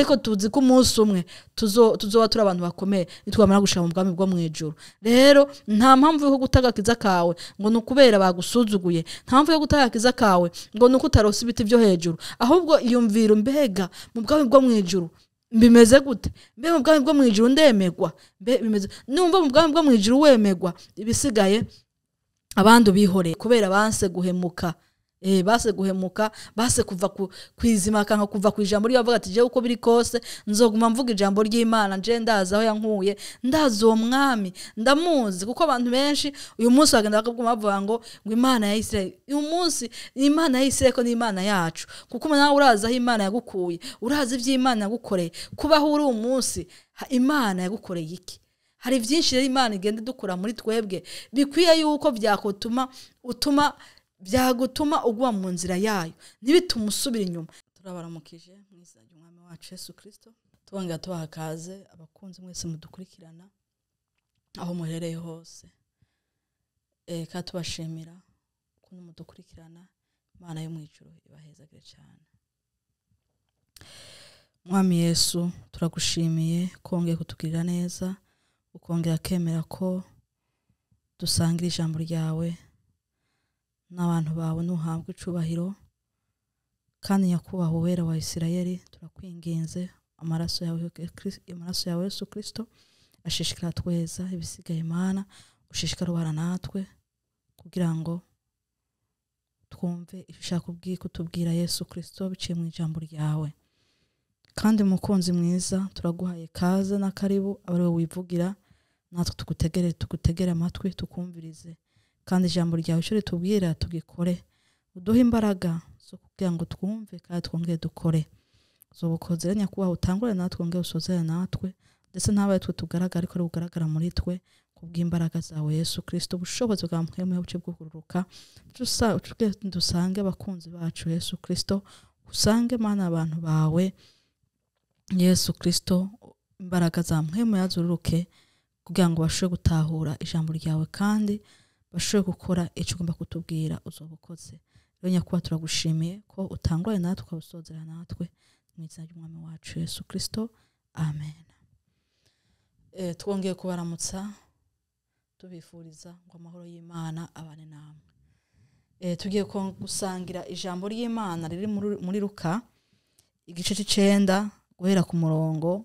Ariko tuzi ko umunsi umwe tuzoba turi abantu bakomeye nitwamara gushika mu bwami bwo mu ijuru. Rero nta mpamvu yo gutagakiza kawe ngo nukubera bagusuzuguye, nta mpamvu yo gutagakiza kawe ngo nuko utarose ibiti byo hejuru, ahubwo iyumvira mbega mu bwami bwo mu ijuru bimeze gute, mbe mu bwami bwo mu ijuru ndemegwa, mbe bimeze numva mu bwami bwo mu ijuru wemegwa, ibisigaye abandi ubihoreye kubera banse guhemuka. Base guhemuka, base kuva kwizima kanka kuva ku ijambo ryavuga ati je uko biri kose nzoguma mvuga ijambo ry'Imana, nje ndaza aho yankuye, ndaza uwo mwami ndamuzi. Kuko abantu benshi uyu munsi bagenda bakaguma bavuga ngo Imana ya Israel, uyu munsi Imana ya Israel ko ni Imana yacu, kuko nawe uraza aho Imana yagukuye, uraza ivy'Imana yagukoreye. Kubaho uri umunsi Imana yagukoreye iki? Hari byinshi rero Imana igenda dukura muri twebwe bikwiye yuko byakutuma utuma byagutuma ugwa mu nzira yayo, ntibitume usubira inyuma. Turabaramukije mu izina ry'Umwami wacu Yesu Kristo, tubongera tubaha kaze abakunzi mwese mudukurikirana aho muherereye hose. Kandi tubashimira ukuntu mudukurikirana. Imana yo mu ijuru ibahezagire cyane. Mwami Yesu, turagushimiye kongeye kutugirira neza, ukongera kemera ko dusangira ijambo ryawe n'abantu bawe, nuhabwe icubahiro. Kandi nyakubahwa wera wa Isirayeli, turakwinginze amaraso yawe Yesu Kristo ashishikara tweza ibisigaye. Imana ushishikara ubana natwe kugira ngo twumve icyo ushaka kutubwira Yesu Kristo biciye mu ijambo ryawe. Kandi mukunzi mwiza, turaguhaye kaze na karibu, abe wivugira natwe tugutegere amatwi tukumvirize, kandi ijambo ryawe icyo ritubwira tugikore. Uduhe imbaraga zo kugira ngo twumve kandi twongere dukore. Uzobukoze nyakubahwa, utangure natwe wongere usozere natwe, ndetse ntabaye twe tugaragara ariko rugaragara muri twe kubw'imbaraga zawe Yesu Kristo. Ubushobozi bwa mpwemu buce bwuguruka, dusange abakunzi bacu Yesu Kristo, usange Mana abantu bawe Yesu Kristo, imbaraga za mpwemu yazururuke kugira ngo bashobore gutahura ijambo ryawe kandi bashobore gukora icyo ugomba kutubwira. Uzobukoze rero nyakubahwa, turagushimiye ko utanguranye natwe ukabusozera natwe mu izina ry'Umwami wacu Yesu Kristo, amen. Twongeye kubaramutsa tubifuriza ngo amahoro y'Imana abane namwe. Tugiye gusangira ijambo ry'Imana riri muri Luka igice c'icenda guhera ku murongo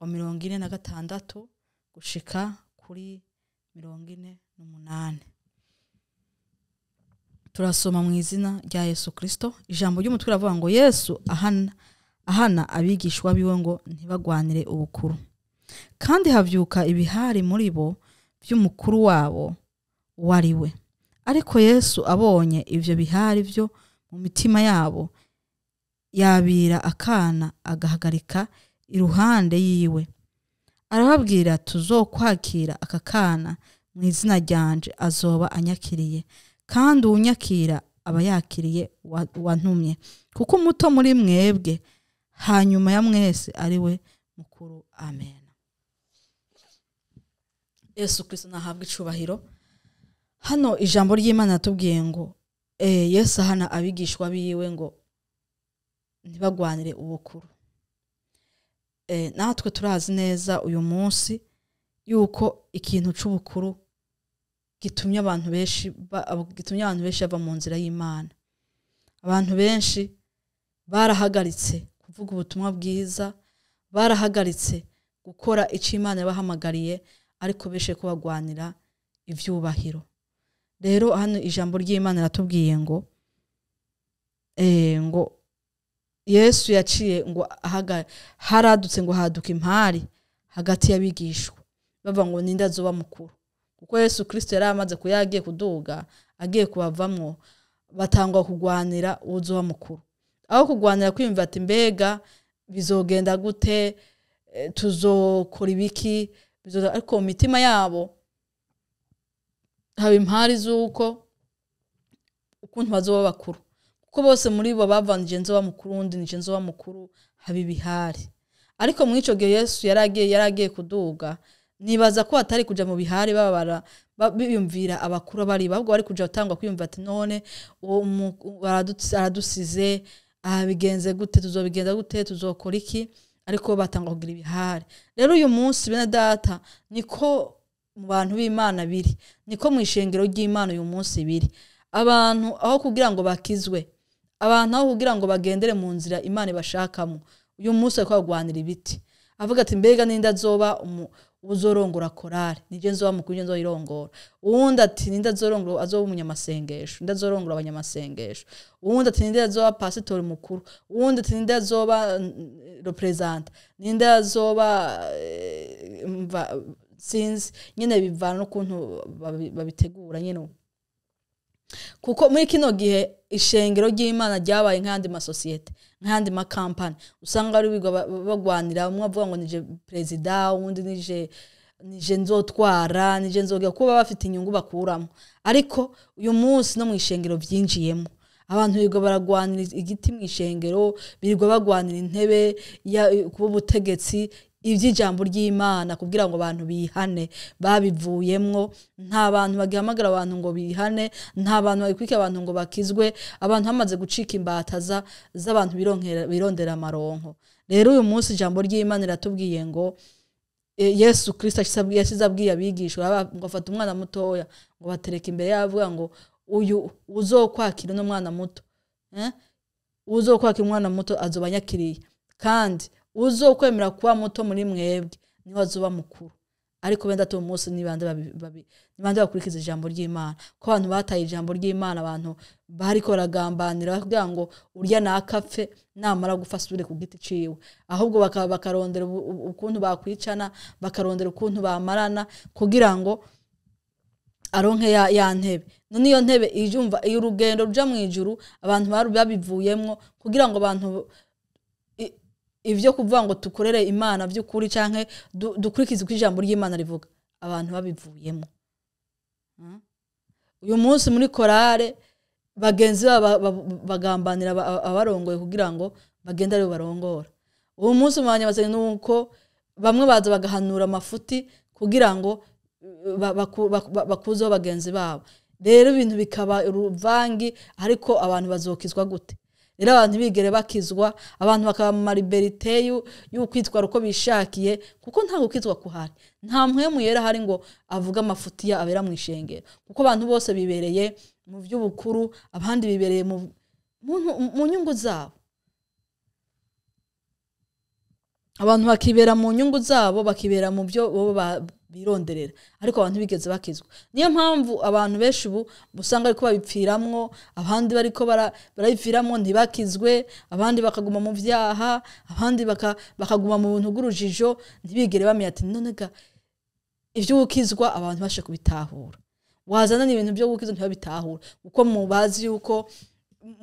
wa 46 gushika kuri 48. Turasoma mu izina rya Yesu Kristo. Ijambo ry'umutwe riravuga ngo Yesu ahana abigishwa biwe ngo ntibagwanire ubukuru. Kandi havyuka ibihari muri bo by'umukuru wabo wariwe. Ariko Yesu abonye ivyo bihari byo mu mitima yabo, yabira akana agahagarika iruhande yiwe, arababwira tuzokwakira aka kana mu izina ryanje azoba anyakiriye, kandi unyakira aba yakiriye wantumye, kuko umuto muri mwebwe hanyuma ya mwese ari we mukuru. Amen. Yesu Kristo nahabwe icubahiro. Hano ijambo ry'Imana yatubwiye ngo Yesu ahana abigishwa biwe ngo ntibagwanire ubukuru. Natwe turazi neza uyu munsi yuko ikintu c'ubukuru gitumye abantu benshi bava mu nzira y'Imana. Abantu benshi barahagaritse kuvuga ubutumwa bwiza, barahagaritse gukora icyo Imana yabahamagariye, ariko beshe ko bagwanira ivyubahiro. Rero hano ijambo ry'Imana ratubwiye ngo ngo Yesu yaciye ngo haradutse ngo haduka impari hagati y'abigishwa, bava ngo ninde azoba mukuru, kuko Yesu Kristo yari amaze kuyagiye kuduga agiye kubavamwo, batangwa kugwanira uzoba mukuru. Aho kugwanira kwiyumva ati mbega bizogenda gute, tuzokora ibiki, ariko mu mitima yabo haba impari z'uko ukuntu bazoba bakuru, kuko bose muri bo bavanije nzoba mukuru undi nije nzoba mukuru, haba ibihari. Ariko muri ico gihe Yesu yaragiye kuduga, nibaza ko atari kuja mu bihari babara biyumvira abakuru bari babwo bari kuja batangwa kwiyumva ati none aradusize, abigenze gute, tuzobigenza gute, tuzokora iki? Ariko batanga kugira ibihari. Rero uyu munsi bene data, niko mu bantu b'Imana biri, niko mu ishengero ry'Imana uyu munsi biri. Abantu aho kugira ngo bakizwe, abantu aho kugira ngo bagendere mu nzira Imana ibashakamo, uyu munsi ariko bagwanira ibiti. Avuga ati mbega ninde azoba uzorongora korari, nije nzoba mukuru, nije nzoyirongora. Uwundi ati ninde azorongora, azoba umunyamasengesho, ninde azorongora abanyamasengesho. Uwundi ati ninde azoba pasitori mukuru. Uwundi ati ninde azoba representant, ninde azoba sinzi nyene, bivana n'ukuntu babitegura nyene. Kuko muri kino gihe ishengero ry'Imana ryabaye nk'andi masosiyete, nk'andi makampani, usanga ari bigwa bagwanira, umwe avuga ngo nije president, uwundi nije nzotwara, nije nzogira, kuba bafite inyungu bakuramo. Ariko uyu munsi no mu ishengero byinjiyemo, abantu birirwa baragwanira igiti mu ishengero, birirwa bagwanira intebe kuba ubutegetsi, iby'ijambo ry'Imana kugira ngo abantu bihane babivuyemwo. Nta bantu bagihamagara abantu ngo bihane, nta bantu bagikwika abantu ngo bakizwe, abantu bamaze gucika imbata z'abantu birondera amaronko. Rero uyu munsi ijambo ry'Imana riratubwiye ngo Yesu Kristo yashize abwiye abigishwa ngo afate umwana mutoya ngo batereke imbere yabo, avuga ngo uyu uzokwakira no mwana muto, uzokwakira umwana muto azoba anyakiriye, kandi uzokwemera kuba muto muri mwebwe niwe azoba mukuru. Ariko benda tu munsi nibande nibande bakurikiza ijambo ry'Imana, ko abantu bataye ijambo ry'Imana, abantu bariko baragambanira kugira ngo urya nakapfe namara gufa asubire ku giti ciwe, ahubwo bakarondera ukuntu bakwicana, bakarondera ukuntu bamarana kugira ngo aronke ya ntebe. None iyo ntebe ijumva iyo urugendo ruja mu ijuru abantu babivuyemwo kugira ngo abantu ivyo kuvuga ngo tukorere Imana by'ukuri canke dukurikize uko ijambo ry'Imana rivuga, abantu babivuyemo. Uyu munsi muri korale bagenzi babo bagambanira abarongoye kugira ngo bagende ari barongora. Uyu munsi mu banyamasenge nuko bamwe baza bagahanura amafuti kugira ngo bakuzeho bagenzi babo. Rero ibintu bikaba uruvangi, ariko abantu bazokizwa gute? Rero abantu bigere bakizwa, abantu bakaba mu liberté y'ukwitwara uko bishakiye, kuko nta gukizwa kuhari. Nta mpwemu yera hari ngo avuga amafuti ya abera mu ishengero, kuko abantu bose bibereye mu by'ubukuru, abandi bibereye mu nyungu zabo. Abantu bakibera mu nyungu zabo, bakibera mu byo bo bironderera, ariko abantu bigeze bakizwa. Niyo mpamvu abantu benshi ubu usanga ariko babipfiramwo, abandi bariko barabipfiramwo ntibakizwe, abandi bakaguma mu vyaha, abandi bakaguma mu buntu bw'urujijo, ntibigere bamenya ati none ga ivyo gukizwa abantu bashe kubitahura. Wazana n'ibintu byo gukizwa ntibabitahura, kuko mubazi yuko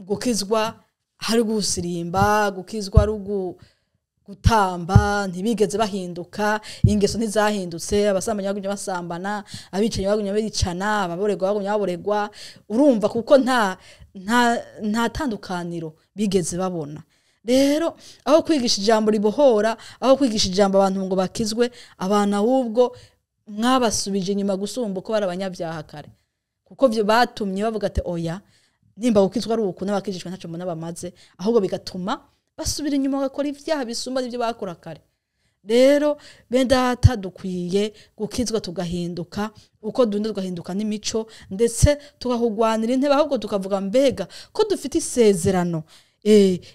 gukizwa hari gusirimba, gukizwa ari gutamba, ntibigeze bahinduka, ingeso ntizahindutse, abasambanyi bagumye basambana, abicanyi bagumye bicana, ababoregwa bagumye baboregwa. Urumva kuko nta tandukaniro bigeze babona. Rero aho kwigisha ijambo ribohora, aho kwigisha ijambo abantu ngo bakizwe, abana ahubwo mwabasubije inyuma gusumba uko bari abanyabyaha kare, kuko byo batumye bavuga ati oya, nimba gukizwa ari uku n'abakijijwe ntaco mbona bamaze, ahubwo bigatuma basubira inyuma bagakora ivyaha bisumba n'ibyo bakora kare. Rero bene data dukwiye gukizwa tugahinduka, uko dunda tugahinduka n'imico, ndetse tukahugwanira intebe, ahubwo tukavuga mbega ko dufite isezerano,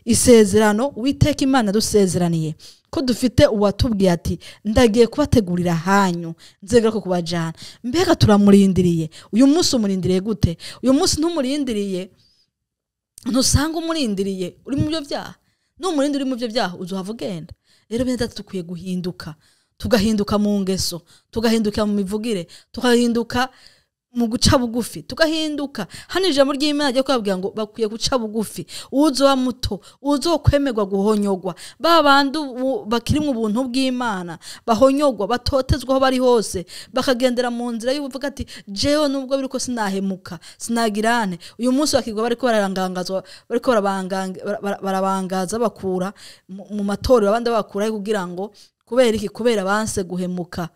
isezerano Uwiteka Imana dusezeraniye, ko dufite uwatubwiye ati ndagiye kubategurira hanyu nzegera ko kubajana. Mbega turamurindiriye. Uyu munsi umurindiriye gute? Uyu munsi ntumurindiriye, ntusanga umurindiriye uri mu byo vyaha. Numurindi uri mu byo byaha uzohava ugenda. Rero bene data dukwiye guhinduka, tugahinduka mu ngeso, tugahinduka mu mivugire, tugahinduka mu guca bugufi, tugahinduka. Hano ijambo ry'Imana ryo kubabwira ngo bakwiye guca bugufi, uzoba muto, uzokwemerwa guhonyogwa, ba bandi bakiri mu buntu bw'Imana bahonyogwa, batotezwa aho bari hose, bakagendera mu nzira y'ubuvuga ati jewe nubwo biriko sinahemuka, sinagirane. Uyu munsi bakigwa bariko bararangangazwa, bariko barabangaza bakura mu matorero, abandi bakura kugira ngo kubera iki? Kubera banse guhemuka.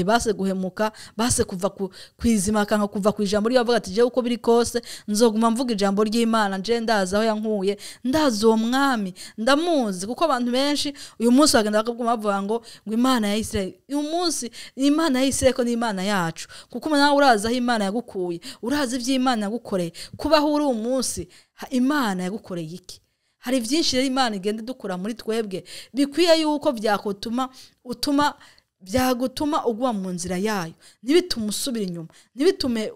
Base guhemuka, base kuva kwizima kanka kuva ku ijambo ryavuga ati je uko biri kose nzoguma mvuga ijambo ry'Imana, nje ndaza aho yankuye, ndaza uwo mwami ndamuzi. Kuko abantu benshi uyu munsi bagenda bakaguma bavuga ngo Imana ya Israel, uyu munsi Imana ya Israel ko ni Imana yacu. Kuko nawe uraza aho Imana yagukuye, uraza ivy'Imana yagukoreye, kubaho uri umunsi Imana yagukoreye iki? Hari byinshi rero Imana igenda dukora muri twebwe bikwiye yuko byakotuma utuma byagutuma ugwa mu nzira yayo, ntibitume usubira inyuma, ntibitume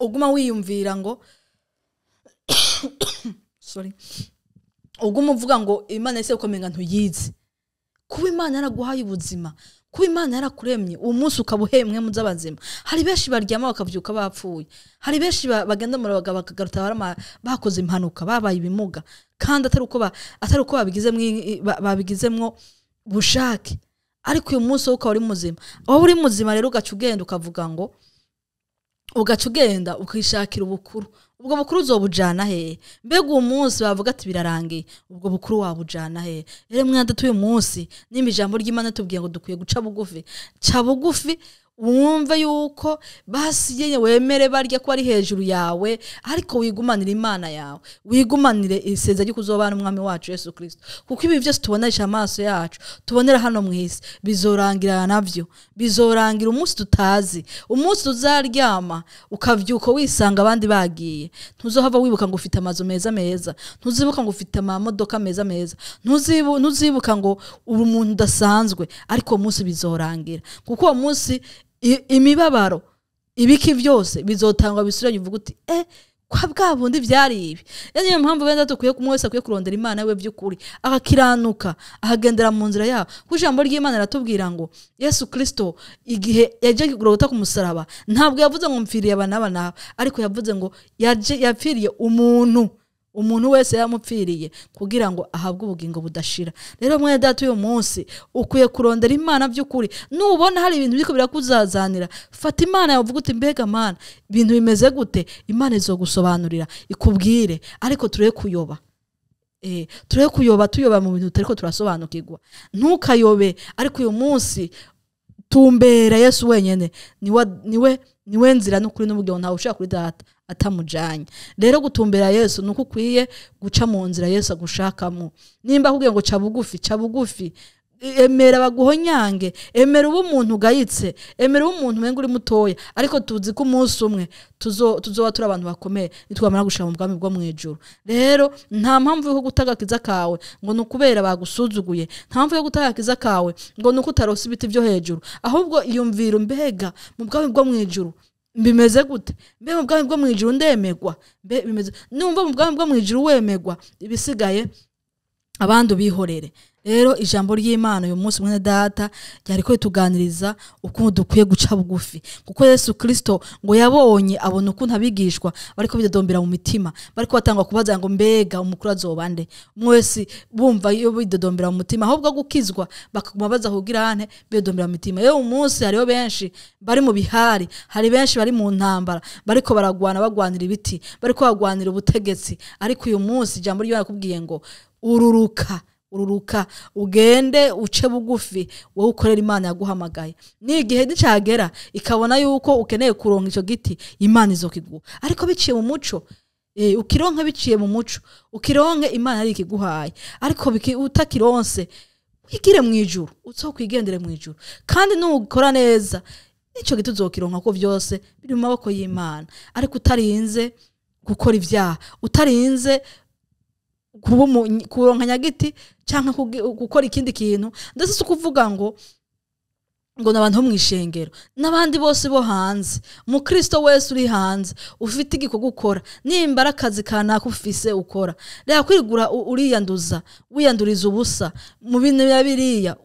uguma wiyumvira ngo sorry, uguma uvuga ngo Imana ese ukomenga ntuyizi. Kuba Imana yaraguhaye ubuzima, kuba Imana yarakuremye uwo munsi ukabuhemwe mu z'abazima. Hari benshi baryama bakavyuka bapfuye, hari benshi bagenda mu bagabo bakagaruta bakoze impanuka, babaye ibimuga, kandi atari uko babigizemwo bushake. Ariko uyu munsi ukaba uri muzima, aho uri muzima rero ugaca ugenda ukavuga ngo ugaca ugenda ukishakira ubukuru. Ubwo bukuru uzobujana hehe? Mbega uwo munsi bavuga ati birarangiye, ubwo bukuru wabujana hehe? Rero mwanda tuyu munsi nimba ijambo ry'Imana tubwiye ngo dukwiye guca bugufi, ca bugufi wumve yuko basi yenye wemere barya ko ari hejuru yawe, ariko wigumanire Imana yawe, wigumanire iseza ryo kuzobana umwami wacu Yesu Kristo. Kuko ibi byose tubonesha amaso yacu, tubonera hano mu isi, bizorangira navyo, bizorangira umunsi tutazi, umunsi tuzaryama ukavyuka wisanga abandi bagiye. Ntuzohava wibuka ngo ufite amazu meza meza, ntuzibuka ngo ufite amamodoka meza meza, ntuzibuka ngo uri umuntu udasanzwe, ariko uwo munsi bizorangira. Kuko uwo munsi imibabaro ibiki byose bizotangwa bisura bivuga uti kwa bwa bundi byari ibi. Niyo mpamvu benda tukwiye kumwe wese akwiye kurondera Imana we by'ukuri, akakiranuka, akagendera mu nzira yayo. Kuko ijambo ry'Imana ratubwira ngo Yesu Kristo igihe yaje kugorota ku musaraba ntabwo yavuze ngo mpfiriye aba n'aba n'aba, ariko yavuze ngo yaje yapfiriye umuntu, umuntu wese yamupfiriye kugira ngo ahabwe ubugingo budashira. Rero mwene data uyu munsi ukwiye kurondera Imana by'ukuri. Nubona hari ibintu biriko birakuzazanira, fata Imana yavuga uti mbega Mana ibintu bimeze gute, Imana izogusobanurira ikubwire. Ariko tureke kuyoba, tureke kuyoba, tuyoba mu bintu tutariko turasobanukirwa. Ntukayobe, ariko uyu munsi tumbera Yesu wenyene, niwe nzira n'ukuri n'ubugingo, ntawe ushaka kuri data atamujanye. Rero gutumbera Yesu nuko ukwiye guca mu nzira Yesu agushakamo. Nimba akubwiye ngo ca bugufi, ca bugufi, emera baguhonyange, emera ube umuntu ugayitse, emera ube umuntu umenga uri mutoya, ariko tuzi ko umunsi umwe tuzoba turi abantu bakomeye nitwamara gushika mu bwami bwo mu ijuru. Rero nta mpamvu yo gutagakiza kawe ngo nukubera bagusuzuguye, nta mpamvu yo gutagakiza kawe ngo nuko utarose ibiti byo hejuru, ahubwo iyumvira mbega mu bwami bwo mu ijuru bimeze gute, mbe mu bwami bwo mu ijuru ndemegwa, mbe bimeze numva mu bwami bwo mu ijuru wemegwa, ibisigaye abandi bihorere. Rero ijambo ry'Imana uyu munsi mwene data ryariko rituganiriza ukuntu dukwiye guca bugufi. Kuko Yesu Kristo ngo yabonye abona ukuntu abigishwa bariko bidodombera mu mitima, bariko batangwa kubaza ngo mbega umukuru azoba nde, umwe wese bumva iyo bidodombera mu mutima, ahubwo gukizwa bakaguma baza kugira ante bidodombera mu mitima. Rero umunsi hariho benshi bari mu bihari, hari benshi bari mu ntambara, bariko baragwana bagwanira ibiti, bariko bagwanira ubutegetsi, ariko uyu munsi ijambo ry'Imana yakubwiye ngo ururuka, ururuka ugende uce bugufi wowe ukorera Imana yaguhamagaye. N'igihe nicagera ikabona yuko ukeneye kuronka ico giti, Imana izokiguha, ariko biciye mu muco. Ukironka biciye mu muco, ukironke Imana ari ikiguhaye, ariko utakironse wigire mu ijuru, uzokwigendere mu ijuru. Kandi nukora neza ico giti uzokironka, ko vyose biri mu maboko y'Imana. Ariko utarinze gukora ivyaha, utarinze kuronka nyagiti canke gukora ikindi kintu, ndetse si ukuvuga ngo n'abantu bo mwishengero n'abandi bose bo hanze. Umukristo wese uri hanze ufite igikorwa ukora, nimba ari akazi kanaka ufise ukora, reka kwigura uriyanduza, wiyanduriza ubusa mu bintu bya biriya,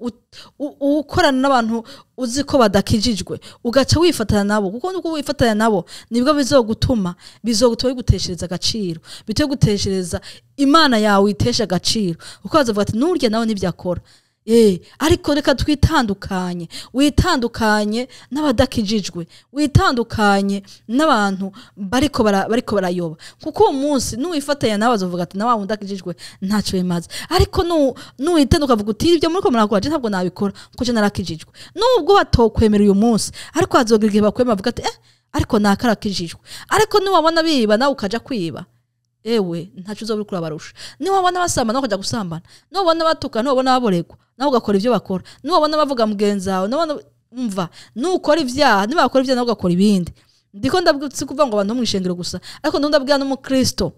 ukorana n'abantu uzi ko badakijijwe ugaca wifatana nabo, kuko nuko wifatana nabo nibwo bizogutuma biguteshereza agaciro, bityo guteshereza Imana yawe itesha agaciro. Kuko bazavuga ati nurya nawe nibyo akora. Ariko reka twitandukanye, witandukanye n'abadakijijwe, witandukanye n'abantu bariko barayoba, kuko uwo munsi nuwifatanya nawe azovuga ati na wa wundi akijijwe ntacyo bimaze. Ariko nuwitanduka ukavuga uti ibyo muriko murakora je ntabwo nabikora kuko je narakijijwe, nubwo batokwemera uyu munsi ariko hazogira igihe bakwemera bavuga ati ariko nakarakijijwe. Ariko niwabona biba nawe ukaja kwiba, ewe ntaco uzoba uriko urabarusha. Niwabona basambana nawe ukaja gusambana, niwabona batuka, niwabona baboregwa nawe ugakora ivyo bakora, niwabona bavuga mugenzi wawe, niwabona umva nukora ivyaha, niba bakora ivyaha nawe ugakora ibindi. Ndiko ndabwitse kuvuga ngo abantu bo mw'ishengero gusa, ariko ndabwira n'umukristo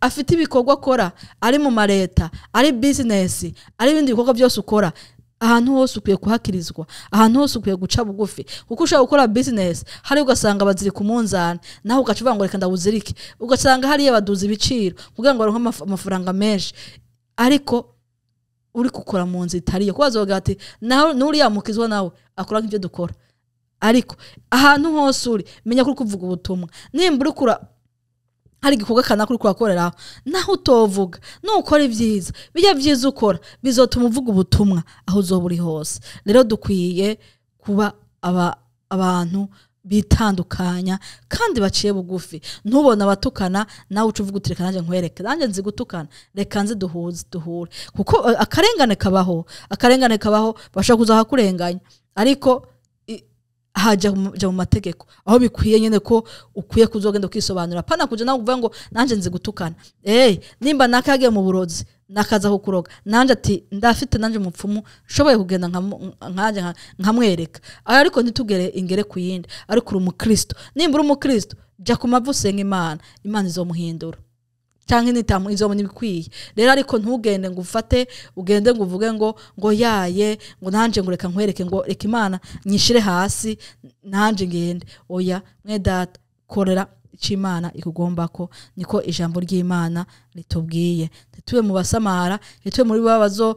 afite ibikorwa akora, ari mu mareta, ari business, ari ibindi bikorwa byose ukora, ahantu hose ukwiye kuhakirizwa, ahantu hose ukwiye guca bugufi. Kuko ushobora gukora business hari ugasanga bazirika umunzani, naho ugaca uvuga ngo reka ndawuzirike, ugasanga hariya baduza ibiciro kugira ngo baronke amafaranga menshi, ariko uri gukora mu nzu itariyo. Kuko bazovuga ati nawe nuriya mukizwa nawe akora nk'ibyo dukora. Ariko ahantu hose uri menya ko uri kuvuga ubutumwa, nimba uri kura hari igikorwa kanaka uri kurakoreraho, naho utovuga nukora ibyiza, bijya byiza ukora bizotuma uvuga ubutumwa aho uzoba uri hose. Rero dukwiye kuba abantu bitandukanya kandi baciye bugufi. Ntubona abatukana nawe uca uvuga uti reka nanjye nkwereke, nanjye nzi gutukana, reka nze duhuze duhure. Kuko akarengane kabaho, akarengane kabaho, bashobora kuza hakurenganya, ariko haja mu mategeko aho bikwiye nyene ko ukwiye kuzogenda ukisobanura, pana kuja nawe uvuga ngo nanje nzi gutukana. Nimba nakagiye mu burozi nakaza kukuroga, nanje ati ndafite nanje umupfumu nshoboye kugenda nkaje nkamwereka, ariko ntitugere ingere kuyindi. Ariko uri umukristo, nimba uri umukristo ja ku mavu usenga Imana, Imana izomuhindura canke nitamu izobona ibikwiye. Rero ariko ntugende ngo ufate ugende ngo uvuge ngo yaye ngo nanje ngo reka nkwereke, ngo reka Imana nyishire hasi nanje ngende. Oya mwe data, korera icyo Imana ikugomba ko niko ijambo ry'Imana ritubwiye. Ntitube mu basamara, ntitube muri babazo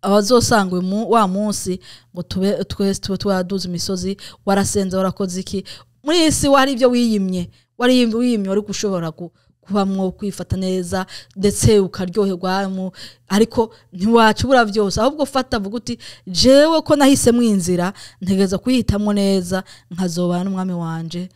abazosangwe mu wa munsi ngo tube twese tube twaduza imisozi, warasenze warakoze iki muri isi, wari ibyo wiyimye, wari wiyimye wari gushobora kubamwo kwifata neza ndetse ukaryoherwa, ariko ntiwacubura byose. Ahubwo fata vuga uti jewe ko nahisemo inzira ntegeza kuyihitamwo neza, nkazobana n'umwami wanje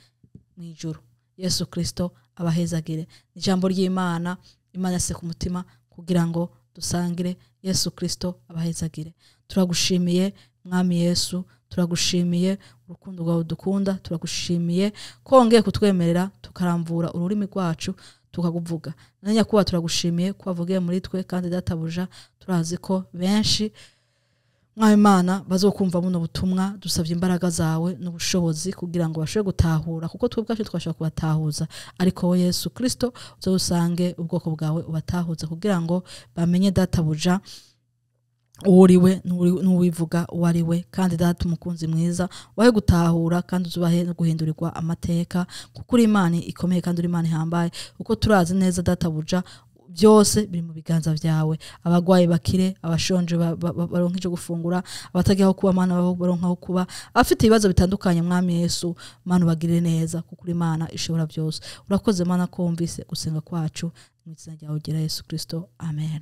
mw'ijuru. Yesu Kristo abahezagire. Ijambo ry'Imana, Imana yase ku mutima kugira ngo dusangire. Yesu Kristo abahezagire. Turagushimiye Mwami Yesu, turagushimiye urukundo rwawe dukunda, turagushimiye ko wongeye kutwemerera tukaramvura ururimi rwacu tukaguvuga. Na nyakuba turagushimiye ko wavugiye muri twe, kandi databuja turazi ko benshi Mwami Imana bazokumva buno butumwa. Dusabye imbaraga zawe n'ubushobozi kugira ngo bashobore gutahura, kuko twe ubwacu twashobora kubatahuza, ariko wowe Yesu Kristo uzosange ubwoko bwawe ubatahuze kugira ngo bamenye databuja uwuriwe n'uwivuga uwo ari we. Kandi data umukunzi mwiza wahe gutahura kandi uzubahe no guhindurirwa amateka, kuko uri Imana ikomeye kandi uri Imana ihambaye. Kuko turazi neza databuja byose biri mu biganza byawe. Abagwayi bakire, abashonje baronke icyo gufungura, abatagira aho kuba Mana baronke aho kuba, abafite ibibazo bitandukanye Mwami Yesu Mana ubagirire neza, kuko uri Imana ishobora byose. Urakoze Mana ko wumvise gusenga kwacu, mu izina ryawe gira Yesu Kristo, amen.